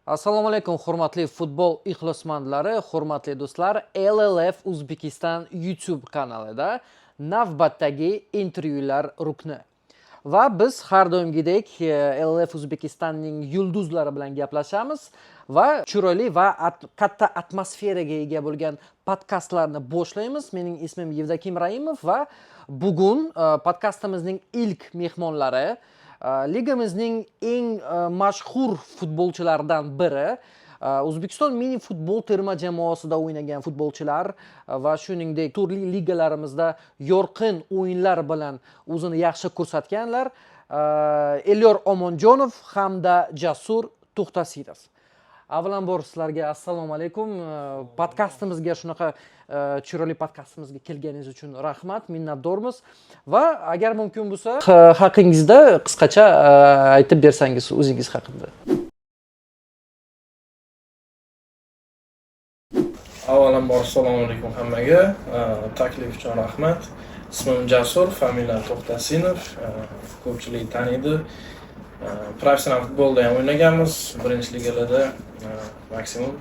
Assalomu alaykum, hurmatli futbol ixlosmandlari, hurmatli do'stlar. LLF Uzbekistan YouTube kanalida navbatdagi intervyular rukni. Va biz har doimgidek LLF Uzbekistanning yulduzlari bilan gaplashamiz va chiroyli va katta atmosferaga ega bo'lgan podkastlarni boshlaymiz. Mening ismim Yevdokim Raimov va bugun podkastimizning ilk mehmonlari ligamizning eng mashhur futbolchilaridan biri, O'zbekiston mini futbol terma jamoasida o'ynagan futbolchilar va shuningdek turli ligalarimizda yorqin o'yinlar bilan o'zini yaxshi ko'rsatganlar, Elyor Omonjonov hamda Jasur To'xtasinov. Avvalambor sizlarga assalomu alaykum. Podkastimizga, shunaqa chiroyli podkastimizga kelganingiz uchun rahmat, minnatdormiz. Va agar mumkin bo'lsa, haqingizda qisqacha aytib bersangiz, o'zingiz haqida. Avvalambor assalomu alaykum hammaga. Taklif uchun rahmat. Ismim Jasur, familiyam To'xtasinov. Ko'pchilik taniydi. Professional futbolda ham o'ynaganmiz, birinchi ligalarda maksimum.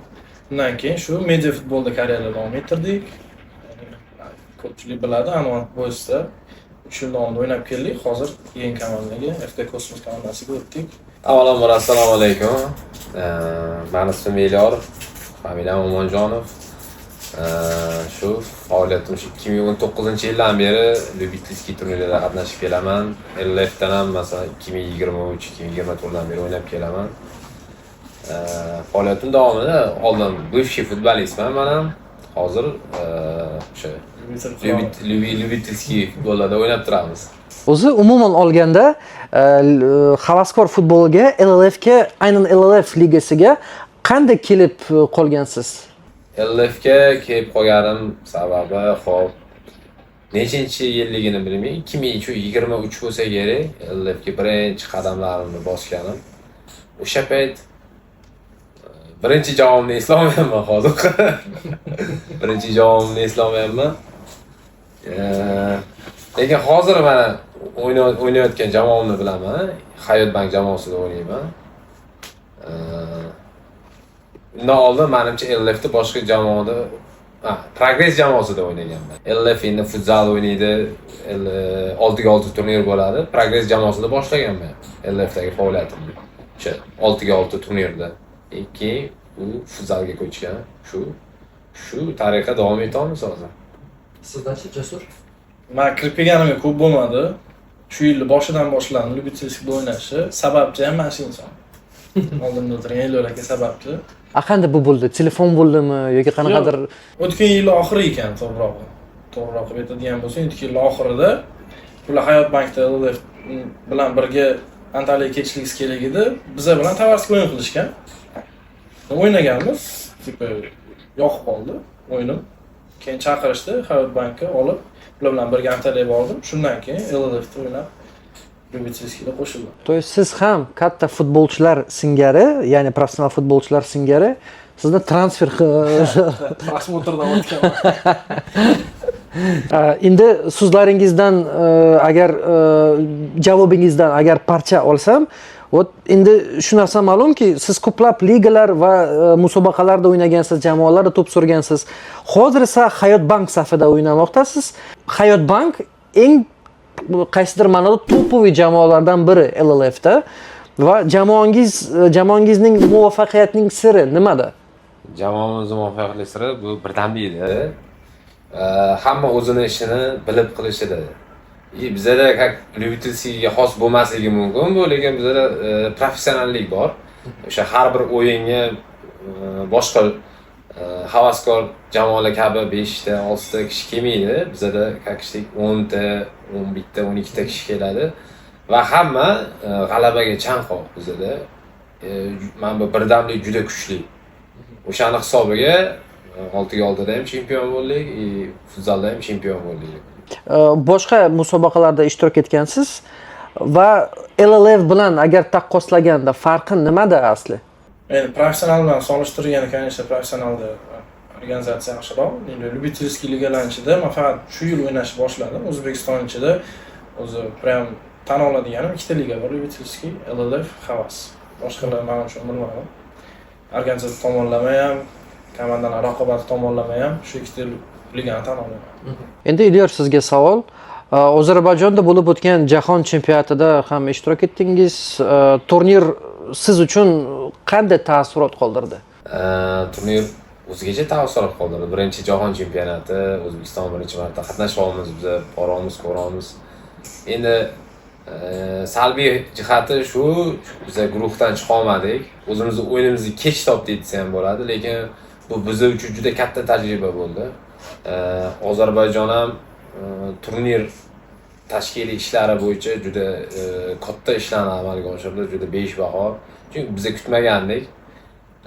Undan keyin shu media futbolda karyera davom ettirdik. Ko'pchilik biladi, Anvan Boysda 3 yil davomida o'ynab keldik. Hozir yangi komandaga, FT Kosmos komandasiga o'tdik. Avvalambor assalomu alaykum. Mani ismim Elyor, familiyam Omonjonov. Shu faoliyatim shu 2019-yildan beri любительский turnirlarda qatnashib kelaman. LFdan ham masalan 2023, 2024dan beri o'ynab kelaman. Faoliyatim davomida oldin бывший futbolistman man ham. Hozir o'sha любительский futbollarda o'ynab turamiz. O'zi umuman olganda havaskor futbolga, LLFga, aynan LLF ligasiga qanday kelib qolgansiz? LFga kelib qolganim sababi, xo'p, nechinchi yilligini bilmayman, 2023 bo'lsa kerak, LFga birinchi qadamlarimni bosganim. O'sha payt birinchi javobimni eslolmayapman hozir. Birinchi javobimni eslolmayapman. Lekin hozir mana o'ynayotgan jamoamni bilaman. Hayot bank jamoasida o'ynayman. Undan oldin manimcha LFda boshqa jamoada, Progress jamoasida o'ynaganman. LF endi futzal o'ynaydi, 6x6 turnir bo'ladi. Progress jamoasida boshlaganman LFdagi faoliyatimni. O'sha 6x6 turnirda. Keyin u futzalga ko'chgan. Shu tariqa davom etamiz hozir. Sizdachi, Jasur? Man kirib kelganimga ko'p bo'lmadi. Shu yilni boshidan boshlandi любительский o'ynashi. Sababchi ham mana shu inson. Oldimda o'tirgan Elyor aka sababchi. A qanday bu bo'ldi? Telefon bo'ldimi yoki qanaqadir? O'tgan yil oxiri ekan to'g'rirog'i. To'g'riroq qilib aytadigan bo'lsak, o'tgan yil oxirida ular Hayot bankda LLF bilan birga Antaliyaga ketishligimiz kerak edi. Biza bilan товарищеский o'yin qilishgan. O'ynaganmiz, типа yoqib qoldi o'yinim. Keyin chaqirishdi, Hayot bankka olib, ular bilan birga Antaliyaga bordim. Shundan keyin LLFda o'ynab любительский da qo'shildim. То есть siz ham katta futbolchilar singari, ya'ni professional futbolchilar singari sizni transfer Просмотр dan o'tganman. Endi so'zlaringizdan agar javobingizdan agar parcha olsam, вот endi shu narsa ma'lumki, siz ko'plab ligalar va musobaqalarda o'ynagansiz, jamoalarda to'p surgansiz. Hozir esa Hayot bank safida o'ynamoqdasiz. Hayot bank eng qaysidir ma'noda топовый jamoalardan biri LLFda va jamoangizning muvaffaqiyatining siri nimada? Jamoamiz muvaffaqiyatli siri bu birdamlikda. Hamma o'zini ishini bilib qilishida. И bizada как любительский ga xos bo'lmasligi mumkin bu, lekin bizada professionallik bor. O'sha har bir o'yinga boshqa havaskor jamoalar kabi 5 ta, 6 ta kishi kelmaydi. Bizada как 10 ta, 11 ta, 12 ta kishi keladi va hamma g'alabaga chanqoq bizada. Mana bu birdamlik juda kuchli. O'shani hisobiga 6x6da ham chempion bo'ldik, и futzalda ham chempion bo'ldik. Boshqa musobaqalarda ishtirok etgansiz va LLF bilan agar taqqoslaganda farqi nimada asli? Endi professional bilan solishtirganda, конечно, professionalda organizatsiya yaxshiroq. Endi любительский ligalar ichida man faqat shu yil o'ynashni boshladim. O'zbekiston ichida o'zi прям tan oladiganim ikkita liga bor любительский: LLF, Havas. Boshqalar man uchun bilmadim. Organizatsiya tomonlama ham, komandalar raqobati tomonlama ham shu ikkita ligani tan olaman. Endi, Elyor, sizga savol. Ozarbayjonda bo'lib o'tgan jahon chempionatida ham ishtirok etdingiz. Turnir siz uchun qanday taassurot qoldirdi? Turnir o'zgacha taassurot qoldirdi. Birinchi jahon chempionati, O'zbekiston birinchi marta qatnashyapmiz, biza boramiz, ko'ramiz. Endi salbiy jihati shu, biza guruhdan chiqolmadik. O'zimizni o'yinimizni kech topdik desa ham bo'ladi, lekin bu biz uchun juda katta tajriba bo'ldi. Ozarbayjon ham turnir tashkiliy ishlari bo'yicha juda katta ishlarni amalga oshirdi, juda besh baho. Chunki biza kutmagandik.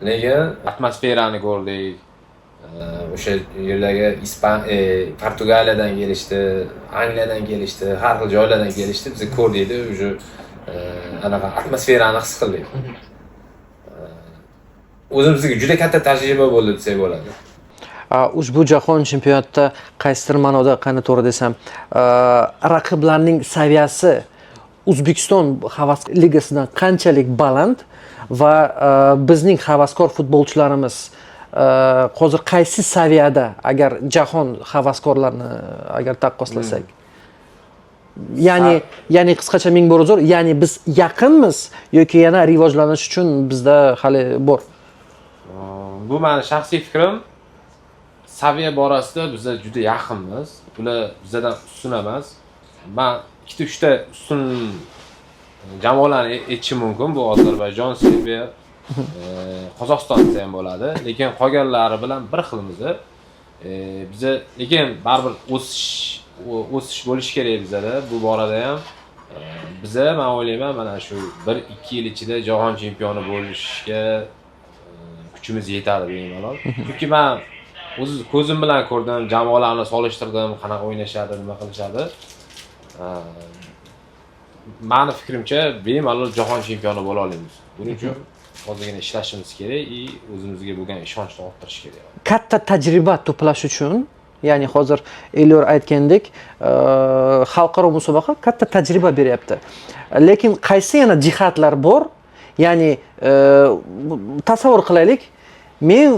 Lekin atmosferani ko'rdik. O'sha yerdagi Ispan, Portugaliyadan kelishdi, Angliyadan kelishdi, har xil joylardan kelishdi. Biz ko'rdikda, уже anaqa atmosferani his qildik. O'zimizga juda katta tajriba bo'ldi desak bo'ladi. Ushbu jahon chempionatida qaysidir ma'noda, qanday to'g'ri desam, raqiblarning saviyasi O'zbekiston havas ligasidan qanchalik baland va bizning havaskor futbolchilarimiz hozir qaysi saviyada, agar jahon havaskorlarini agar taqqoslasak? Ya'ni qisqacha, ming bor uzr, ya'ni biz yaqinmiz yoki yana rivojlanish uchun bizda hali bor? Bu mani shaxsiy fikrim. Saviya borasida biza juda yaqinmiz. Ular bizdan ustun emas. Man ikkita, uchta ustun jamoalarni aytishim mumkin. Bu Ozarbayjon, Serbiya, Qozog'iston desa ham bo'ladi. Lekin qolganlari bilan bir xilmiz. Biza lekin baribir o'sish bo'lishi kerak bizada bu borada ham. Biza, man o'ylayman, mana shu 1-2 yil ichida jahon chempioni bo'lishga kuchimiz yetadi bemalol. Chunki man o'z ko'zim bilan ko'rdim, jamoalarni solishtirdim, qanaqa o'ynashadi, nima qilishadi. Mani fikrimcha, bemalol jahon chempioni bo'la olamiz. Buning uchun ozgina ishlashimiz kerak и o'zimizga bo'lgan ishonchni orttirish kerak. Katta tajriba to'plash uchun, ya'ni hozir Elyor aytgandek, xalqaro musobaqa katta tajriba beryapti, lekin qaysi yana jihatlar bor? Ya'ni tasavvur qilaylik, men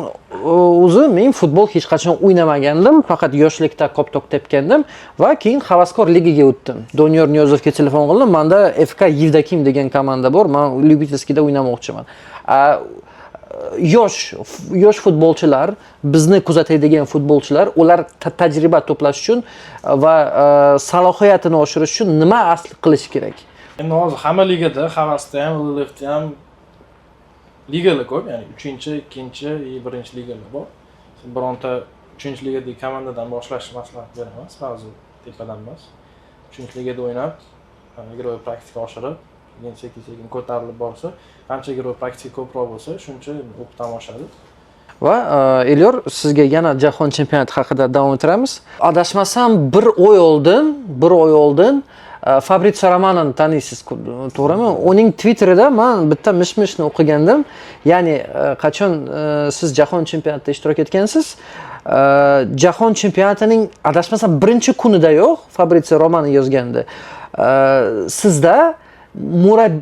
o'zi men futbol hech qachon o'ynamagandim, faqat yoshlikda koptok tepgandim va keyin havaskor ligaga o'tdim. Doniyor Niyozovga telefon qildim: "Manda FK Yevdokim degan komanda bor, man любительский da o'ynamoqchiman." Yosh futbolchilar, bizni kuzatadigan futbolchilar, ular tajriba to'plash uchun va salohiyatini oshirish uchun nima asli qilish kerak? Endi hozir hamma ligada, havasda ham, LLFda ham ligalar ko'p, ya'ni uchinchi, ikkinchi и birinchi ligalar bor. Bironta uchinchi ligadagi komandadan boshlashni maslahat beraman, сразу tepadan emas. Uchinchi ligada o'ynab, игровой praktika oshirib, keyin sekin sekin ko'tarilib borsa, qancha игровой praktika ko'proq bo'lsa, shuncha опыт ham oshadi. Va Elyor, sizga yana jahon chempionati haqida davom ettiramiz. Adashmasam, bir oy oldin Fabrizio Romanoni taniysiz, to'g'rimi? Uning Twitterida man bitta mish mishni o'qigandim, ya'ni qachon siz jahon chempionatida ishtirok etgansiz, jahon chempionatining, adashmasam, birinchi kunidayoq Fabrizio Romano yozgandi, sizda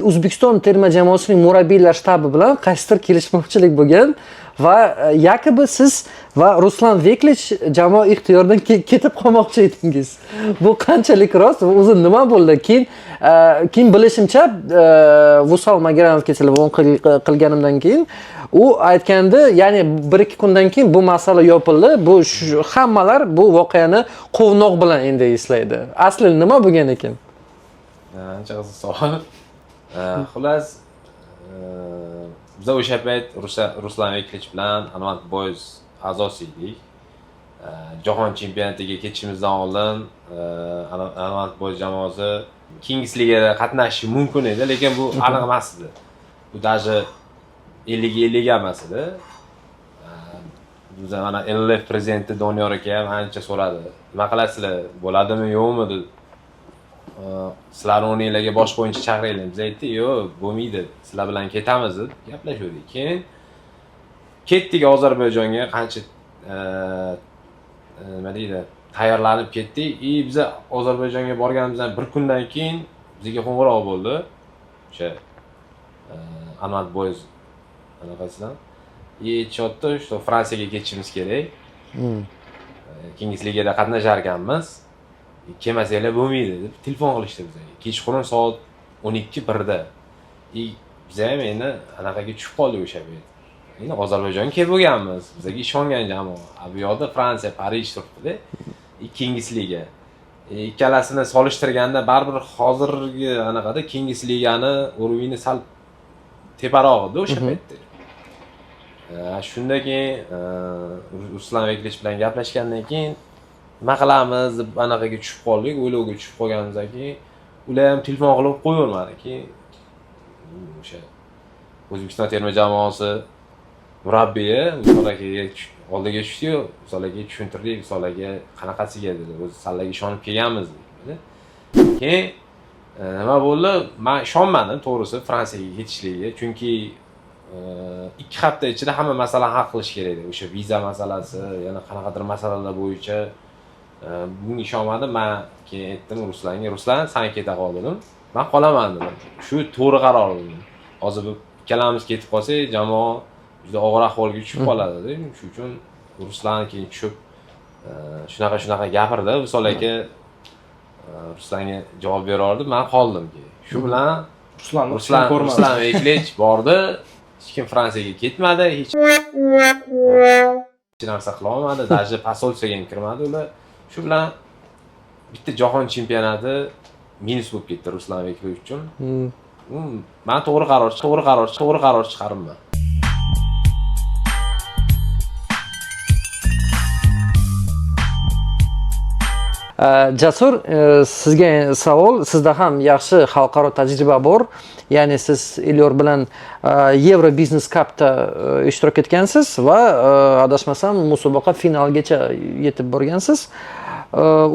O'zbekiston terma jamoasining murabbiylar shtabi bilan qaysidir kelishmovchilik bo'lgan va якобы siz va Ruslan Veklich jamoa ixtiyoridan ketib qolmoqchi edingiz. Bu qanchalik rost va o'zi nima bo'ldi? Keyin bilishimcha, Vusal Magramovga telefon qilganimdan keyin u aytgandi, ya'ni 1-2 kundan keyin bu masala yopildi. Bu hammalar bu voqeani quvnoq bilan endi eslaydi. Asli nima bo'lgan ekan? Ancha qiziq savol. Xullas, biza o'sha payt Ruslan Veklich bilan Anvant Boys a'zosi edik. Jahon chempionatiga ketishimizdan oldin Anvant Boys jamoasi Kings Ligada qatnashishi mumkin edi, lekin bu aniq emas edi. Bu даже 50 ga 50 emas edi. Biza mana LLF prezidenti Doniyor aka ham ancha so'radi. Nima qilasizlar? Bo'ladimi, yo'qmi deb. Sizlarni o'rninglarga boshqa o'yinchi chaqiraylik. Biz aytdik, yo'q, bo'lmaydi. Sizlar bilan ketamiz deb gaplashuvdik. Keyin ketdik Ozarbayjonga, qancha nima deydi, tayyorlanib ketdik. И biza Ozarbayjonga borganimizdan bir kundan keyin bizga qo'ng'iroq bo'ldi. O'sha Anvant Boys anaqasidan. И aytishyapti, что Fransiyaga ketishimiz kerak. Keyingi ligada qatnashar ekanmiz. Kelmasanglar bo'lmaydi deb telefon qilishdi bizga. Kechqurun soat 12:01da. И biz ham endi anaqaga tushib qoldik o'sha payt. Endi Ozarbayjonga kelib bo'lganmiz. Bizga ishongan jamoa. A bu yoqda Fransiya, Parij turibdi-da. Keyingi liga. Ikkalasini solishtirganda baribir hozirgi anaqada keyingi ligani уровень i sal teparoq edi o'sha paytda. Shundan keyin Ruslan Veklich bilan gaplashgandan keyin nima qilamiz deb anaqaga tushib qoldik, o'ylovga tushib qolganimizdan keyin ular ham telefon qilib qo'yavermadi. Keyin o'sha O'zbekiston terma jamoasi murabbiyi Vusol akaga oldiga tushdi-yu, Vusol akaga tushuntirdik, Vusol aka qanaqasiga dedi, o'zi sallaga ishonib kelganmiz dedi. Keyin nima bo'ldi? Men ishonmadim to'g'risi Fransiyaga ketishligiga, chunki 2 hafta ichida hamma masalani hal qilish kerak edi. O'sha viza masalasi, yana qanaqadir masalalar bo'yicha bunga ishonmadim. Men keyin aytdim Ruslanga, Ruslan, sen keta qol dedim. Men qolaman dedim. Shu to'g'ri qaror dedim. Hozir bu ikkalamiz ketib qolsak, jamoa juda og'ir ahvolga tushib qoladi dedim. Shuning uchun Ruslan keyin tushib shunaqa gapirdi. Vusol aka Ruslanga javob berordi, men qoldim keyin. Shu bilan Ruslan Veklich bordi. Hech kim Fransiyaga ketmadi, hech narsa qila olmadi, даже посольство ga ham kirmadi ular. Shu bilan bitta jahon chempionati minus bo'lib ketdi Ruslan Veklich uchun. Men to'g'ri qaror chiqaribman. Jasur, sizga savol, sizda ham yaxshi xalqaro tajriba bor. Ya'ni siz Elyor bilan Euro Business Cup'da ishtirok etgansiz va adashmasam musobaqa finaligacha yetib borgansiz.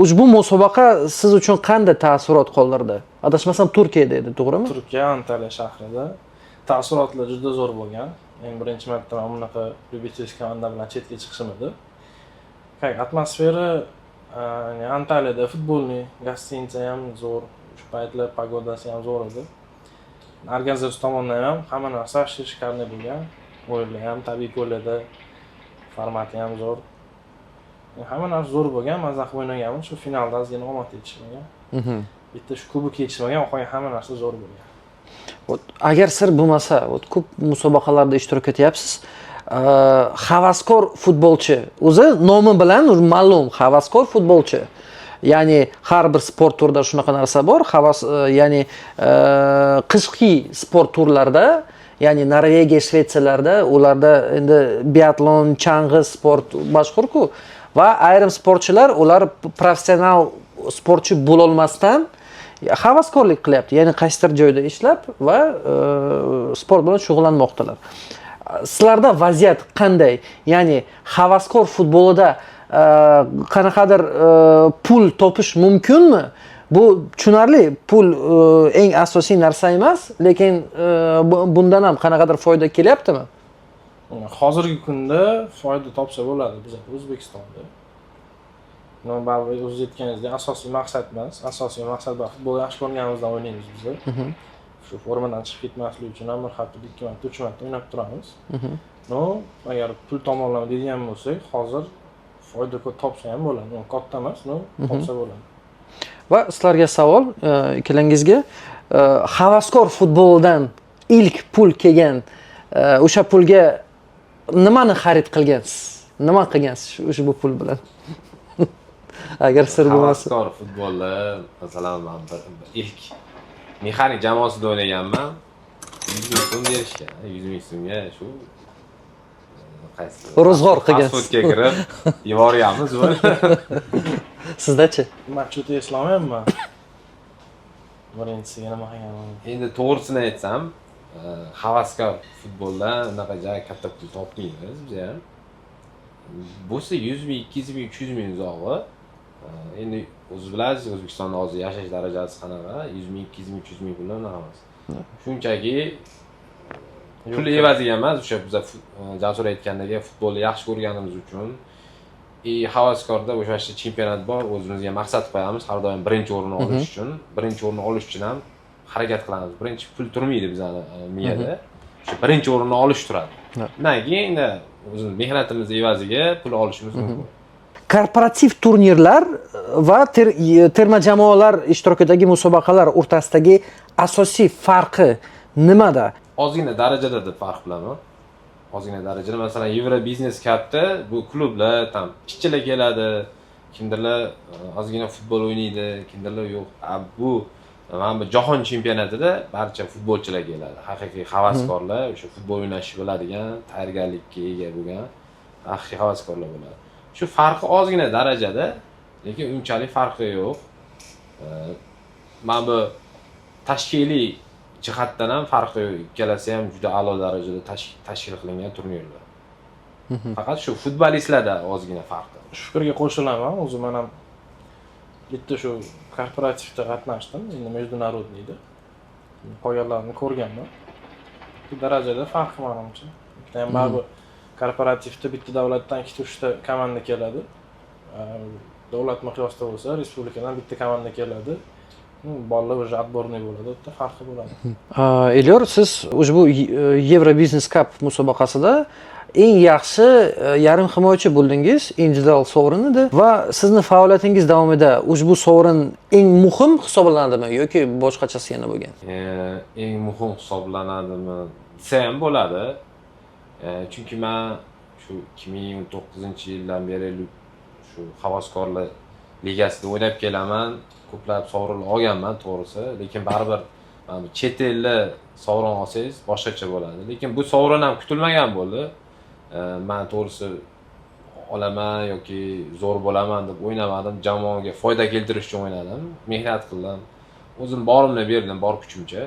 Ushbu musobaqa siz uchun qanday taassurot qoldirdi? Adashmasam Turkiyada edi, to'g'rimi? Turkiya, Antalya shahrida. Taassurotlar juda zo'r bo'lgan. Eng birinchi marta men bunaqa любительский komanda bilan chetga chiqishim edi. Atmosfera Antaliyada futbolni gostinitsa ham zo'r, o'sha paytlar pagodasi ham zo'r edi. Organizatsiya tomonidan ham hamma narsa шикарный bo'lgan. O'yinlar ham tabiiy ko'lada, formati ham zo'r. Hamma narsa zo'r bo'lgan, maza qilib o'ynaganmiz. Shu finalda ozgina omad yetishmagan. Bitta shu kubok yetishmagan, qolgan hamma narsa zo'r bo'lgan. Agar sir bo'lmasa, ko'p musobaqalarda ishtirok etyapsiz. Havaskor futbolchi, o'zi nomi bilan ma'lum havaskor futbolchi. Ya'ni har bir sport turida shunaqa narsa bor, havas, ya'ni qishki sport turlarida, ya'ni Norvegiya, Shvetsiyalarda ularda endi biatlon, chang'i sport mashhur-ku va ayrim sportchilar ular professional sportchi bo'lolmasdan havaskorlik qilyapti, ya'ni qaysidir joyda ishlab va sport bilan shug'ullanmoqdalar. Sizlarda vaziyat qanday? Ya'ni havaskor futbolida qanaqadir pul topish mumkinmi? Bu tushunarli, pul eng asosiy narsa emas, lekin bundan ham qanaqadir foyda kelyaptimi? Hozirgi kunda foyda topsa bo'ladi bizda O'zbekistonda. Baribir o'zingiz aytganingizdek asosiy maqsad emas. Asosiy maqsad bor, futbol yaxshi ko'rganimizdan o'ynaymiz biz. Shu formadan chiqib ketmaslik uchun ham bir haftada 2 marta, 3 marta o'ynab turamiz. Agar pul tomonlama deydigan bo'lsak, hozir foyda topsa ham bo'ladi. Katta emas, topsa bo'ladi. Va sizlarga savol, ikkalangizga, havaskor futboldan ilk pul kelgan, o'sha pulga nimani xarid qilgansiz? Nima qilgansiz ushbu pul bilan? Agar sir bo'lmasa. Havaskor futbolda, masalan, men bir ilk mexanik jamoasida o'ynaganman. 100 ming so'm berishgan. 100 ming so'mga shu qaysi ro'zg'or qilgansiz. Fast foodga kirib yuborganmiz. Sizdachi? Men cho'ta eslolmayapman. Birinchisiga nima qilganman? Endi to'g'risini aytsam, havaskor futbolda unaqa ja katta pul topmaymiz biz ham. Bo'lsa 100 ming, 200 ming, 300 ming uzog'i. Endi o'zingiz bilasiz, O'zbekistonda hozir yashash darajasi qanaqa, 100 ming, 200 ming, 300 ming puldan unaqa emas. Shunchaki pul evaziga emas, o'sha biza Jasur aytgandek futbolni yaxshi ko'rganimiz uchun havaskorda o'sha chempionat bor, o'zimizga maqsad qo'yamiz, har doim birinchi o'rinni olish uchun, birinchi o'rinni olish uchun ham harakat qilamiz. Birinchi pul turmaydi bizani miyada. O'sha birinchi o'rinni olish turadi. Undan keyin endi o'zimiz mehnatimiz evaziga pul olishimiz mumkin. Korporativ turnirlar va terma jamoalar ishtirokidagi musobaqalar o'rtasidagi asosiy farqi nimada? Ozgina darajada deb farq qilaman. Ozgina darajada, masalan, Euro Business Cupda bu klublar там ishchilar keladi, kimdirlar ozgina futbol o'ynaydi, kimdirlar yo'q. Bu mana bu jahon chempionatida barcha futbolchilar keladi. Haqiqiy havaskorlar, o'sha futbol o'ynashni biladigan, tayyorgarlikka ega bo'lgan haqiqiy havaskorlar bo'ladi. Shu farqi ozgina darajada, lekin unchalik farqi yo'q. Mana bu tashkiliy jihatdan ham farqi yo'q. Ikkalasi ham juda a'lo darajada tashkil qilingan turnirlar. Faqat shu futbolistlarda ozgina farqi. Shu fikrga qo'shilaman. O'zi man ham bitta shu korporativda qatnashdim, endi международный da. Qolganlarini ko'rganman. Bu darajada farqi manimcha. Bitta ham baribir korporativda bitta davlatdan ikkita, uchta komanda keladi. Davlat miqyosida bo'lsa, respublikadan bitta komanda keladi. Bolalar уже отборный bo'ladi, u yerda farqi bo'ladi. Elyor, siz ushbu Euro Business Cup musobaqasida eng yaxshi yarim himoyachi bo'ldingiz, individual sovrinida, va sizni faoliyatingiz davomida ushbu sovrin eng muhim hisoblanadimi yoki boshqachasi yana bo'lgan? Eng muhim hisoblanadimi desa ham bo'ladi. Chunki man shu 2019 yildan beri shu havaskorlar ligasida o'ynab kelaman. Ko'plab sovrinlar olganman, to'g'risi, lekin baribir mana bu chet elda sovrin olsangiz boshqacha bo'ladi. Lekin bu sovrin ham kutilmagan bo'ldi. Man to'g'risi olaman yoki zo'r bo'laman deb o'ynamadim. Jamoaga foyda keltirish uchun o'ynadim. Mehnat qildim. O'zim borimni berdim, bor kuchimcha.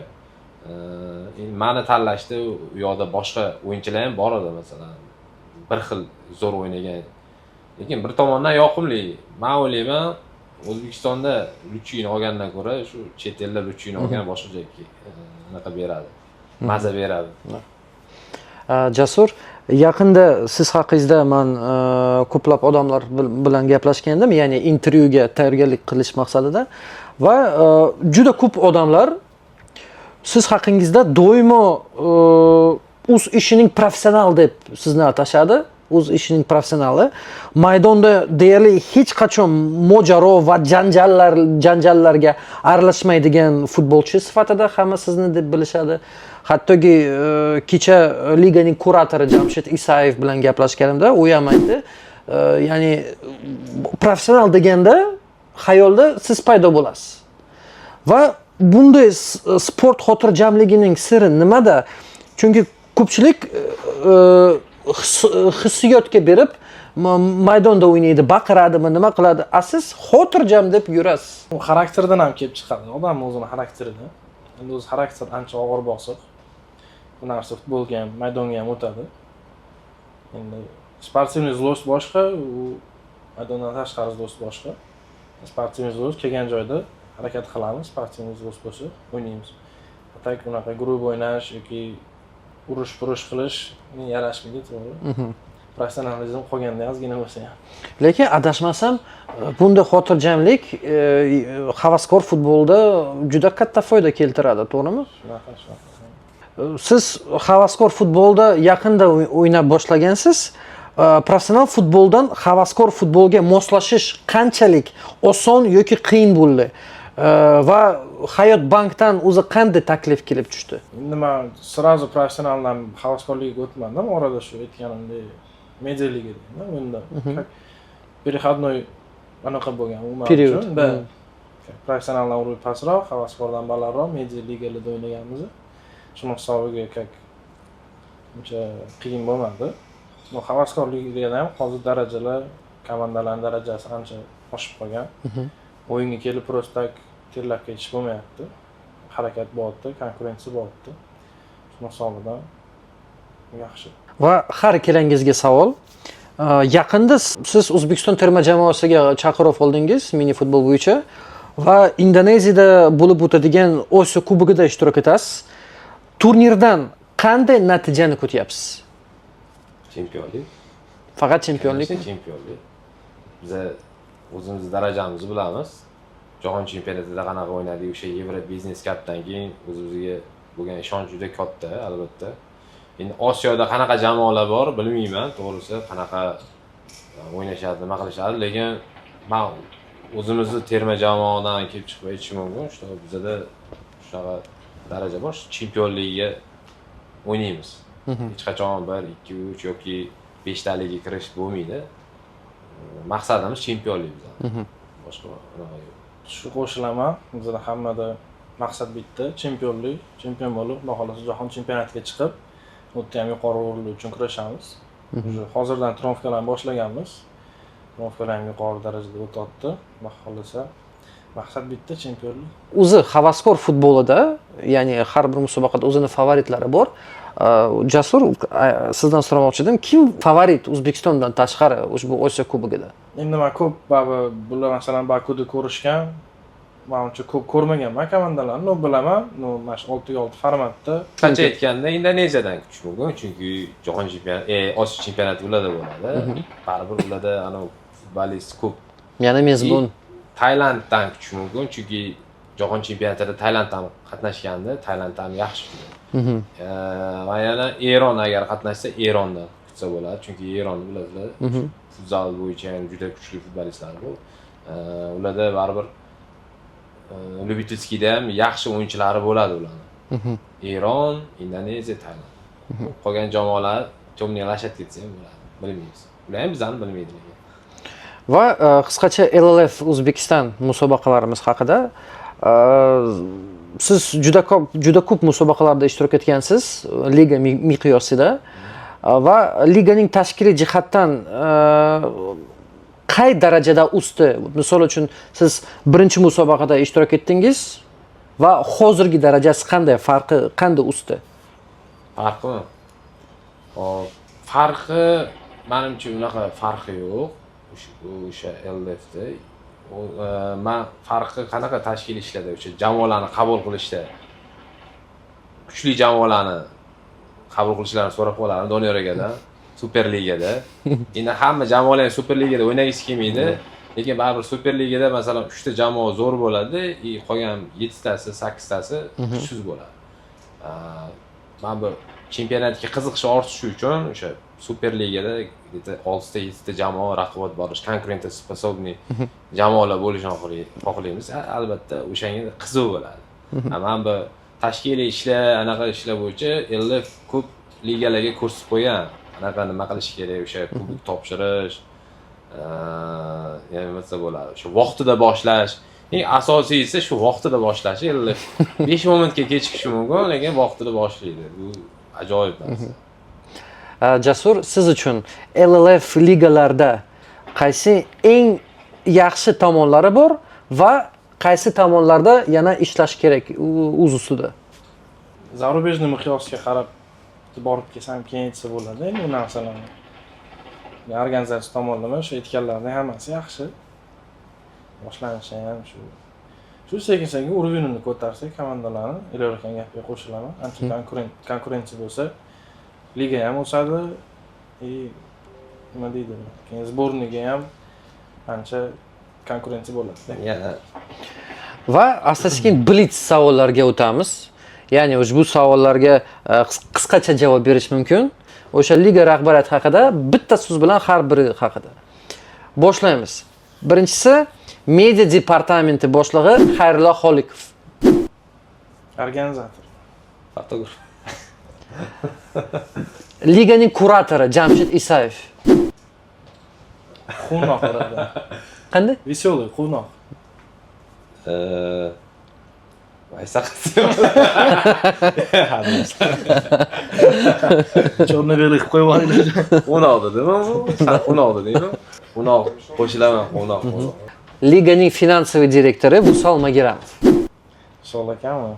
Endi mani tanlashdi, u yoqda boshqa o'yinchilar ham bor edi, masalan, bir xil zo'r o'ynagan. Lekin bir tomondan yoqimli. Man o'ylayman, O'zbekistonda лучший ni olgandan ko'ra shu chet elda лучший ni olgan boshqacha anaqa beradi. Maza beradi. Jasur, yaqinda siz haqingizda man ko'plab odamlar bilan gaplashgandim, ya'ni intervyuga tayyorgarlik qilish maqsadida, va juda ko'p odamlar siz haqingizda doimo o'z ishining professional deb sizni atashadi. O'z ishining professionali. Maydonda deyarli hech qachon mojaro va janjallarga aralashmaydigan futbolchi sifatida hamma sizni deb bilishadi. Hattoki kecha liganing kuratori Jamshid Isayev bilan gaplashganimda u ham aytdi, ya'ni professional deganda xayolda siz paydo bo'lasiz. Va bunday sport xotirjamligining siri nimada? Chunki ko'pchilik hissiyotga berib maydonda o'ynaydi, baqiradimi, nima qiladi? A siz xotirjam deb yurasiz. U xarakterdan ham kelib chiqadi, odam o'zini xarakteridan. Endi o'zi xarakter ancha og'ir bosiq. Bu narsa futbolga ham, maydonga ham o'tadi. Endi спортивный злость boshqa, u maydondan tashqari злость boshqa. Спортивный злость kelgan joyda harakat qilamiz, спортивный злость bo'lsa o'ynaymiz. А так unaqa грубо o'ynash yoki urush purish qilish yarashmaydi, to'g'ri. Professionalizm qolganda ozgina bo'lsa ham. Lekin adashmasam, bunday xotirjamlik havaskor futbolda juda katta foyda keltiradi, to'g'rimi? Shunaqa, shunaqa. Siz havaskor futbolda yaqinda o'ynab boshlagansiz. Professional futboldan havaskor futbolga moslashish qanchalik oson yoki qiyin bo'ldi? Va Hayot bankdan o'zi qanday taklif kelib tushdi? Endi man сразу professionaldan havaskorlikka o'tmadim. Orada shu aytganimdek media ligada o'yinda как переходной anaqa bo'lgan u man Период. uchun. Да. Professionaldan уровень pastroq, havaskordan balandroq media ligalarda o'ynaganmiz. Shuni hisobiga как uncha qiyin bo'lmadi. Но havaskor ligada ham hozir darajalar, komandalarning darajasi ancha oshib qolgan. O'yinga kelib просто так terlab ketish bo'lmayapti. Harakat bo'lyapti, konkurensiya bo'lyapti. Shuni hisobidan yaxshi. Va har ikkalangizga savol. Yaqinda siz O'zbekiston terma jamoasiga chaqiruv oldingiz mini futbol bo'yicha va Indoneziyada bo'lib o'tadigan Osiyo Kubogida ishtirok etasiz. Turnirdan qanday natijani kutyapsiz? Chempionlik. Faqat chempionlik? Конечно, chempionlik. Biza o'zimizni darajamizni bilamiz. Jahon chempionatida qanaqa o'ynadik, o'sha Yevro Business Cupdan keyin o'zimizga bo'lgan ishonch juda katta, albatta. Endi Osiyoda qanaqa jamoalar bor bilmayman, to'g'risi qanaqa o'ynashadi, nima qilishadi, lekin man o'zimizni terma jamoadan kelib chiqib aytishim mumkin, что bizada shunaqa daraja bor, chempionlikka o'ynaymiz. Hech qachon 1, 2, 3 yoki 5 taliga kirish bo'lmaydi. Maqsadimiz chempionlik bizani. Boshqa unaqa yo'q. Shu qo'shilaman. Bizda hammada maqsad bitta, chempionlik, chempion bo'lib, xudo xohlasa jahon chempionatiga chiqib, u yerda ham yuqori o'rinlar uchun kurashamiz. Уже hozirdan trenirovkalarni boshlaganmiz. Trenirovkalar ham yuqori darajada o'tyapti. Xudo xohlasa maqsad bitta, chempionlik. O'zi havaskor futbolida, ya'ni har bir musobaqada o'zini favoritlari bor. Jasur, sizdan so'ramoqchi edim, kim favorit O'zbekistondan tashqari ushbu Osiyo Kubogida? Endi men ko'p baribir bular masalan Bakuda ko'rishgan, men uncha ko'p ko'rmaganman komandalarni, но bilaman, но mana shu 6ga 6 formatda. Qisqacha aytganda Indoneziyadan kutish mumkin, chunki jahon chempionati, Osiyo chempionati ularda bo'ladi. Baribir ularda ana futbolist ko'p. Yana mezbon. Tailanddan kutish mumkin, chunki jahon chempionatida Tailand ham qatnashgandi, Tailand ham yaxshi. Va yana Eron agar qatnashsa, Erondan kutsa bo'ladi, chunki Eronni bilasizlar, futzal bo'yicha ham juda kuchli futbolistlar bu. Ularda baribir любительскийda ham yaxshi o'yinchilari bo'ladi ularni. Eron, Indoneziya, Tailand. Qolgan jamoalar темный лошадка desa ham bo'ladi, bilmaymiz. Ular ham bizani bilmaydi lekin. Va qisqacha LLF O'zbekiston musobaqalarimiz haqida. Siz juda ko'p musobaqalarda ishtirok etgansiz liga miqyosida va liganing tashkiliy jihatdan qay darajada usti? Misol uchun siz birinchi musobaqada ishtirok etdingiz va hozirgi darajasi qanday, farqi qanday usti? Farqimi? Hop, farqi menimcha unaqa farqi yo'q. O'sha LLFda man farqi qanaqa tashkil ishlarda, o'sha jamoalarni qabul qilishda kuchli jamoalarni qabul qilishlarini so'rab qolardim Doniyor akadan, Superligada. Endi hamma jamoalar ham Superligada o'ynagisi kelmaydi, lekin baribir Superligada masalan 3 ta jamoa zo'r bo'ladi, и qolgan 7 tasi, 8 tasi kuchsiz bo'ladi. Mana bu chempionatga qiziqish ortishi uchun o'sha Superligada где-то 6 ta, 7 ta jamoa raqobat borish, конкурентоспособный jamoalar bo'lishini xohlaymiz. Albatta o'shanga qiziq bo'ladi. Mana bu tashkiliy ishlar, anaqa ishlar bo'yicha LLF ko'p ligalarga ko'rsatib qo'ygan. Anaqa nima qilish kerak, o'sha kubok topshirish, yana nima desa bo'ladi, o'sha vaqtida boshlash. Eng asosiysi shu vaqtida boshlash. LLF 5 momentga kechikishi mumkin, lekin vaqtida boshlaydi. Bu ajoyib narsa. Jasur, siz uchun LLF ligalarda qaysi eng yaxshi tomonlari bor va qaysi tomonlarda yana ishlash kerak o'z ustida? Зарубежный miqyosga qarab borib kelsam keyin aytsa bo'ladi endi bu narsalarni. Organizatsiya tomonlama shu aytganlarning hammasi yaxshi. Boshlanishi ham shu. Shu sekin-sekin уровень ini ko'tarsak komandalarni, Elyor aka gapiga qo'shilaman. Ancha konkurensiya bo'lsa, liga ham o'sadi, и nima deydi, keyin сборный ga ham ancha konkurensiya bo'ladi. Yana Va asta-sekin blitz savollarga o'tamiz. Ya'ni ushbu savollarga qisqacha javob berish mumkin. O'sha liga rahbariyati haqida bitta so'z bilan har biri haqida. Boshlaymiz. Birinchisi media departamenti boshlig'i Xayrullo Xoliqov. Organizator. Fotograf. Liganing kuratori Jamshid Isayev. Quvnoq bo'ladi. Qanday? Веселый, quvnoq. Vay saqasi. Черно-белый qilib qo'yib yuboringlar. Quvnoq dedimi bu? San quvnoq dedingmi? Quvnoq, qo'shilaman, quvnoq, quvnoq. Liganing finansiy direktori Vusal Mageramov. Vusal akami?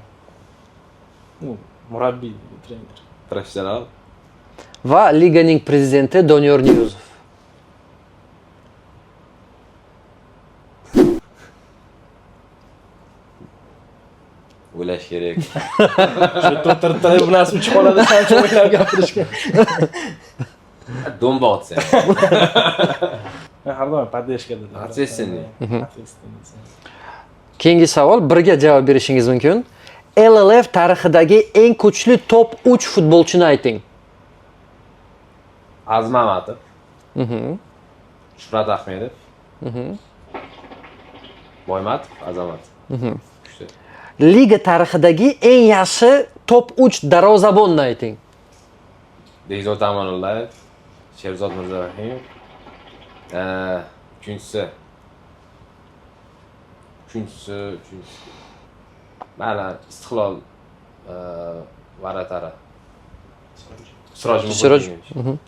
Murabbiy, trener. Professional. Va liganing prezidenti Doniyor Niyozov. O'ylash kerak. Shu yerda o'tirib turib bu narsa uchib qoladi, qancha o'ylab gapirishga. Do'mboq desa. Men har doim поддержка dedilar. Ответственный. Ответственный. Keyingi savol, birga javob berishingiz mumkin. LLF tarixidagi eng kuchli top 3 futbolchini ayting. Azim Amatov, Shuhrat Ahmedov, Boymatov, Azamat. Uchta. Liga tarixidagi eng yaxshi top 3 darvozabonni ayting. Behzod Amanullayev, Sherzod Mirzarahimov. Uchinchisi. Mayli, Istiqlol вратарь i. Siroj Siroj. Muhitdinovich.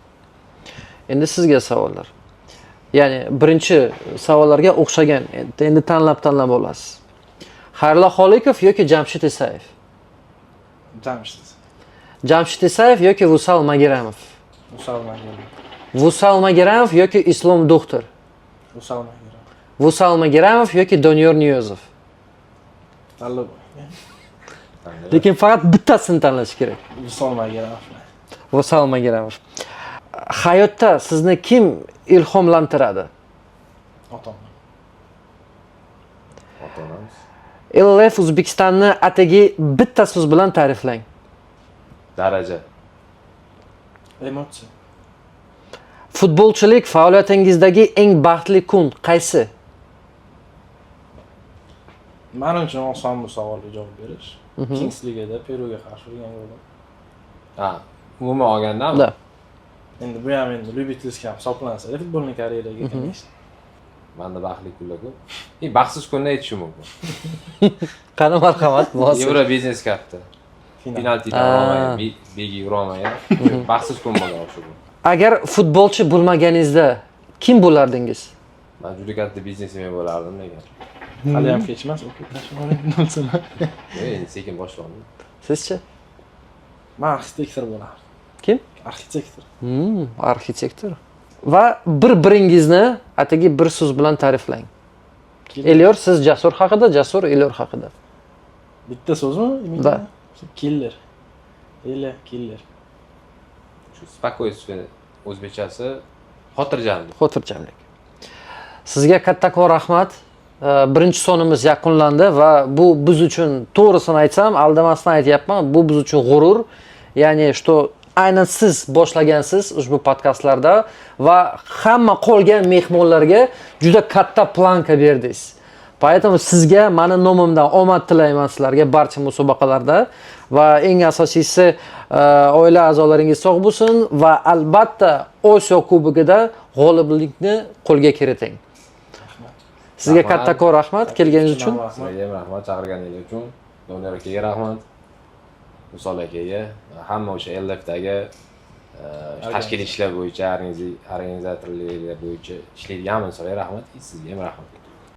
Endi sizga savollar. Ya'ni birinchi savollarga o'xshagan, endi tanlab tanlab olasiz. Xayrullo Xoliqov yoki Jamshid Isayev? Jamshid. Jamshid Isayev yoki Vusal Mageramov? Vusal Mageramov. Vusal Mageramov yoki Islom Doktor? Vusal Mageramov. Vusal Mageramov yoki Doniyor Niyozov? Tanlab. Lekin faqat bittasini tanlash kerak. Vusal Mageramov. Vusal Mageramov. Hayotda sizni kim ilhomlantiradi? Otam. Ota-onamiz. LLF O'zbekistonni atigi bitta so'z bilan ta'riflang. Daraja. Emotsiya. Futbolchilik faoliyatingizdagi eng baxtli kun qaysi? Mening uchun oson bu savolga javob berish. Kings Ligada Peruga qarshi urgan golim. Ha, umuman olgandami? Да. Endi bu ham endi любительский ham hisoblansa, futbolning karyeraga, конечно. Manda baxtli kunlar ko'p. И baxtsiz kunni aytishim mumkin. Qani, marhamat, bosing. Euro Business Cup'da. Final. Penaltidan urolmagan, Begi urolmagan. Baxtsiz kun bo'lgan o'sha kun. Agar futbolchi bo'lmaganingizda kim bo'lardingiz? Man juda katta biznesmen bo'lardim lekin. Hali ham kech emas, o'qib tashlab. Endi sekin boshlandi. Sizchi? Man arxitektor bo'lardim. Kim? Arxitektor. Arxitektor. Va bir biringizni atigi bir so'z bilan ta'riflang. Elyor, siz Jasur haqida, Jasur Elyor haqida. Bitta so'zmi? Да. Killer. Ela killer. Shu спокойствие, o'zbekchasi xotirjamlik. Xotirjamlik. Sizga kattakon rahmat. Birinchi sonimiz yakunlandi va bu biz uchun, to'g'risini aytsam, aldamasdan aytyapman, bu biz uchun g'urur. Ya'ni, что aynan siz boshlagansiz ushbu podkastlarda va hamma qolgan mehmonlarga juda katta планка berdingiz. Поэтому sizga mani nomimdan omad tilayman, sizlarga barcha musobaqalarda va eng asosiysi, oila a'zolaringiz sog' bo'lsin va albatta Osiyo Kubogida g'oliblikni qo'lga kiriting. Sizga Rahmat. kattakon rahmat kelganingiz uchun. Rahmat. Sizlarga ham rahmat chaqirganingiz uchun. Doniyor akaga rahmat. Vusol akaga, hamma o'sha LFdagi tashkiliy ishlar bo'yicha, organizatorliklar bo'yicha ishlaydigan hamma insonlarga rahmat. Sizga ham rahmat.